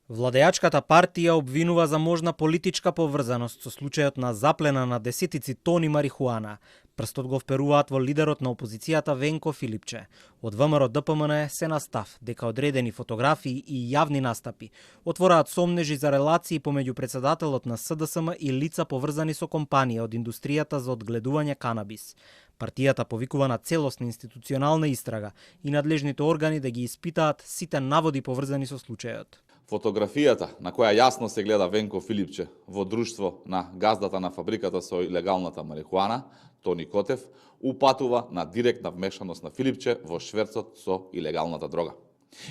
Владеачката партија обвинува за можна политичка поврзаност со случајот на заплена на десетици тони марихуана. Прстот го вперуваат во лидерот на опозицијата Венко Филипче. Од ВМРО ДПМН се на став дека одредени фотографии и јавни настапи отвораат сомнежи за релации помеѓу председателот на СДСМ и лица поврзани со компанија од индустријата за одгледување канабис. Партијата повикува на целосна институционална истрага и надлежните органи да ги испитаат сите наводи поврзани со случајот. Фотографијата на која јасно се гледа Венко Филипче во друштво на газдата на фабриката со илегалната марихуана, Тони Котев, упатува на директна вмешаност на Филипче во шверцот со илегалната дрога.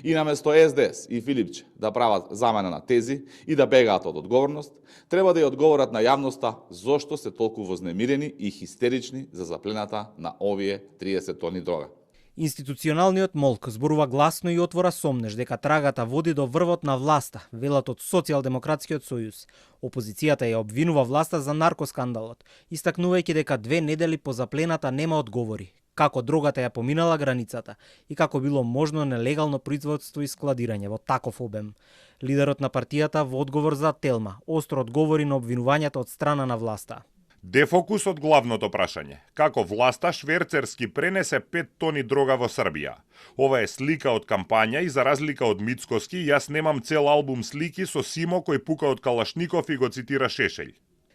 И наместо СДС и Филипче да прават замена на тези и да бегаат од одговорност, треба да ја одговорат на јавноста зошто се толку вознемирени и хистерични за заплената на овие 30 тони дрога. Институционалниот молк зборува гласно и отвора сомнеж дека трагата води до врвот на власта, велат од Социјалдемократскиот сојуз. Опозицијата ја обвинува власта за наркоскандалот, истакнувајќи дека 2 недели по заплената нема одговори, како дрогата ја поминала границата и како било можно нелегално производство и складирање во таков обем. Лидерот на партијата во одговор за Телма остро одговори на обвинувањата од страна на власта. Дефокус од главното прашање. Како власта шверцерски пренесе 5 тони дрога во Србија? Ова е слика од кампања и за разлика од Мицкоски, јас немам цел албум слики со Симо кој пука од Калашников и го цитира Шешелј.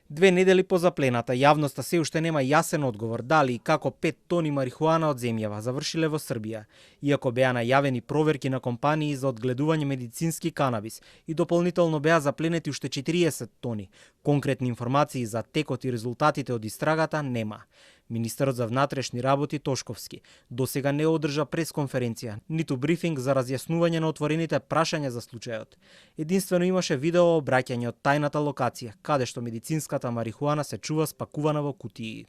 2 недели по заплената, јавноста се уште нема јасен одговор дали и како 5 тони марихуана од земјава завршиле во Србија, иако беа најавени проверки на компании за одгледување медицински канабис и дополнително беа запленети уште 40 тони. Конкретни информации за текот и резултатите од истрагата нема. Министерот за внатрешни работи Тошковски досега не одржа пресконференција, ниту брифинг за разјаснување на отворените прашања за случајот. Единствено имаше видео обраќање од тајната локација, каде што медицинската марихуана се чува спакувана во кутии.